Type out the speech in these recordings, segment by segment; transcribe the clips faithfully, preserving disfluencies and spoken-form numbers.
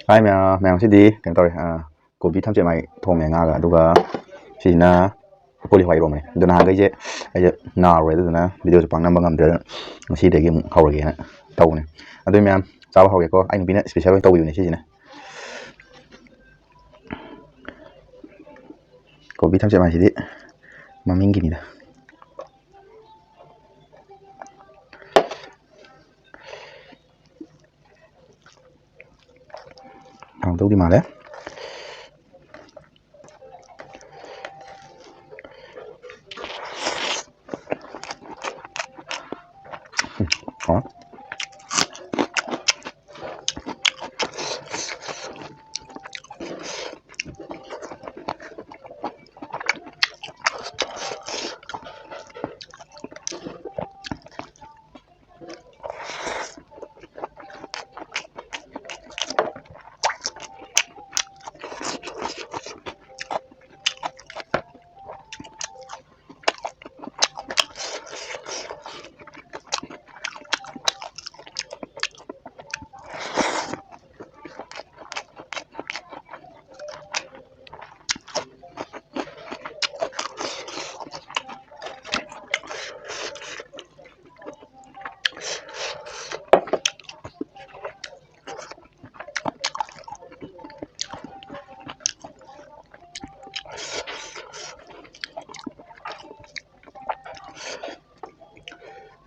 ꯍꯥꯏ ꯃꯌꯥꯝ, ꯃꯌꯥꯝ ꯁꯤꯗꯤ ꯀꯩꯅꯣ ꯇꯧꯔꯦ, ꯑ, ꯀꯣꯕꯤ ꯊꯝꯆꯦꯠ ꯃꯥꯏ ꯊꯣꯡꯉꯦ ꯉꯥꯒ, ꯑꯗꯨꯒ ꯁꯤꯁꯤꯅ ꯀꯣꯂꯤ ꯍꯋꯥꯏ ꯏꯔꯣꯝꯕꯅꯦ꯫ ꯑꯗꯨ ꯅꯍꯥꯟꯈꯩꯁꯦ ꯑꯩꯁꯦ ꯅꯥꯔꯨꯔꯦ, ꯑꯗꯨꯗꯨꯅ ꯚꯤꯗꯤꯑꯣꯁꯦ ꯄꯥꯛ ꯅꯝꯕ ꯉꯝꯗ꯭ꯔꯦ꯫ ꯑꯗꯨꯅ ꯉꯁꯤꯗꯒꯤ ꯑꯃꯨꯛ ꯍꯧꯔꯒꯦꯅ ꯇꯧꯕꯅꯦ꯫ ꯑꯗꯨ ꯃꯌꯥꯝ ꯆꯥꯕ ꯍꯧꯔꯒꯦꯀꯣ꯫ ꯑꯩ ꯅꯨꯄꯤꯅ ꯏꯁꯄꯦꯁꯦꯜ ꯑꯣꯏꯅ ꯇꯧꯕꯤꯕꯅꯦ ꯁꯤꯁꯤꯅ꯫ ꯀꯣꯕꯤ ꯊꯝꯆꯦꯠ ꯃꯥꯏꯁꯤꯗꯤ ꯃꯃꯤꯡꯒꯤꯅꯤꯗ꯫ ꯍꯥꯎꯗꯧꯗꯤ ꯃꯥꯜꯂꯦ꯫ ꯍꯥꯎ꯫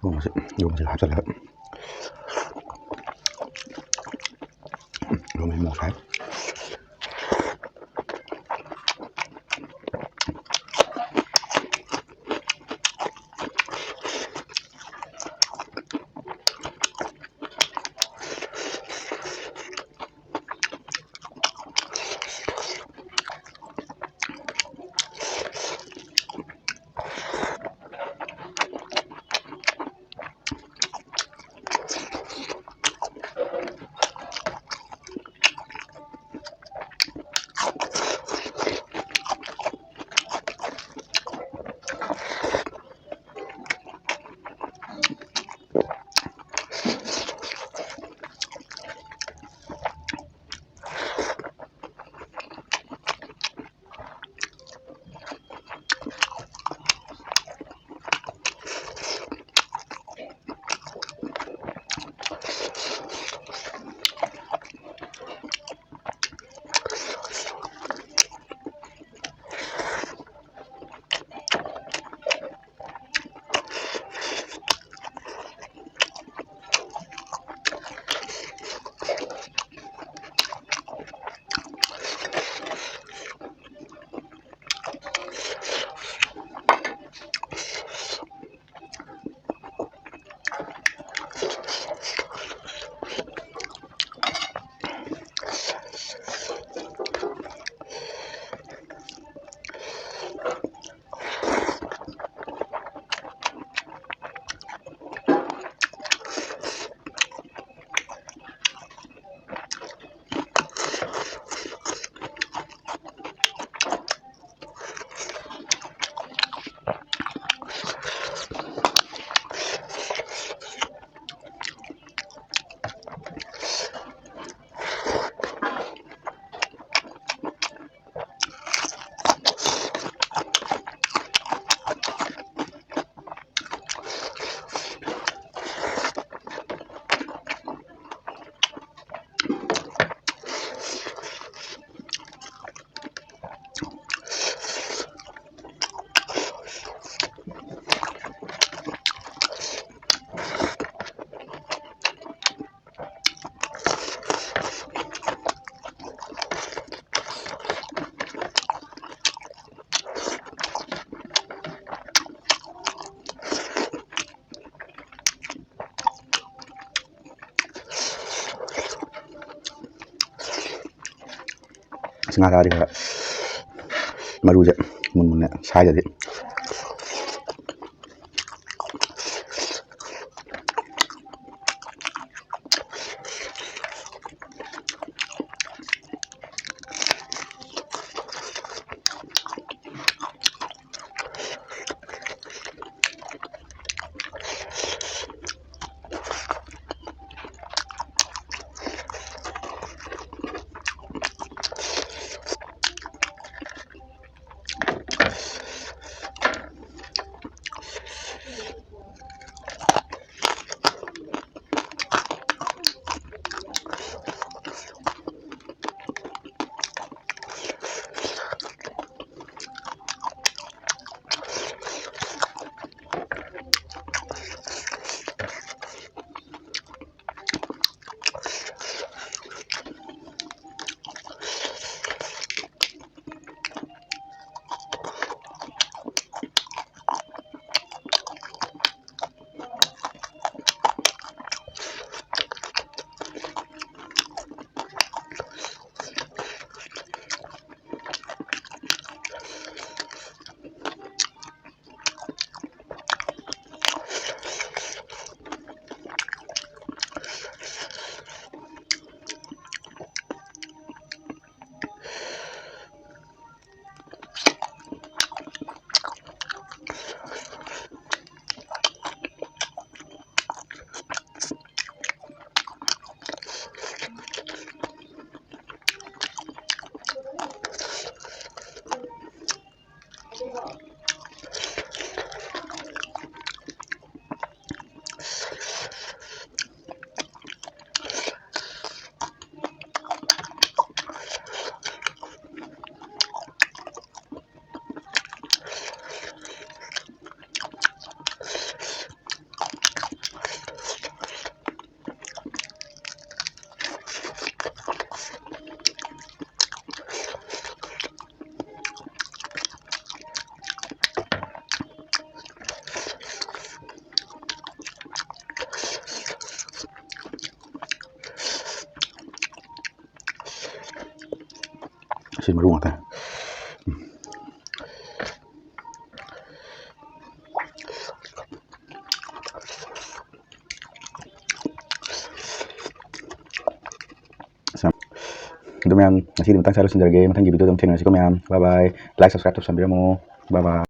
ꯌꯣꯡꯁꯦ, ꯌꯣꯡꯁꯦ ꯍꯥꯞꯆꯜꯂꯒ ꯌꯣꯡꯁꯦ ꯃꯣꯔꯣꯛ ꯁꯥꯏ꯫ ꯉꯥ ꯆꯥꯔꯗꯤ ꯈꯔ ꯃꯔꯨꯁꯦ ꯃꯨꯟ ꯃꯨꯟꯅ ꯁꯥꯏꯗꯗꯤ꯫ ꯁꯤ ꯃꯔꯨ ꯉꯥꯛꯇꯅꯦ꯫ ꯑꯗꯨ ꯃꯌꯥꯝ, ꯉꯁꯤꯗꯤ ꯃꯇꯥꯡ ꯁ꯭ꯋꯥꯏꯗ ꯂꯣꯏꯁꯤꯟꯖꯔꯒꯦ꯫ ꯃꯊꯪꯒꯤ video ꯗ ꯑꯃꯨꯛ ꯊꯦꯡꯅꯔꯁꯤꯀꯣ ꯃꯌꯥꯝ꯫ Bye bye. Like, subscribe ꯇꯧꯁꯟꯕꯤꯔꯝꯃꯣ꯫ Bye bye.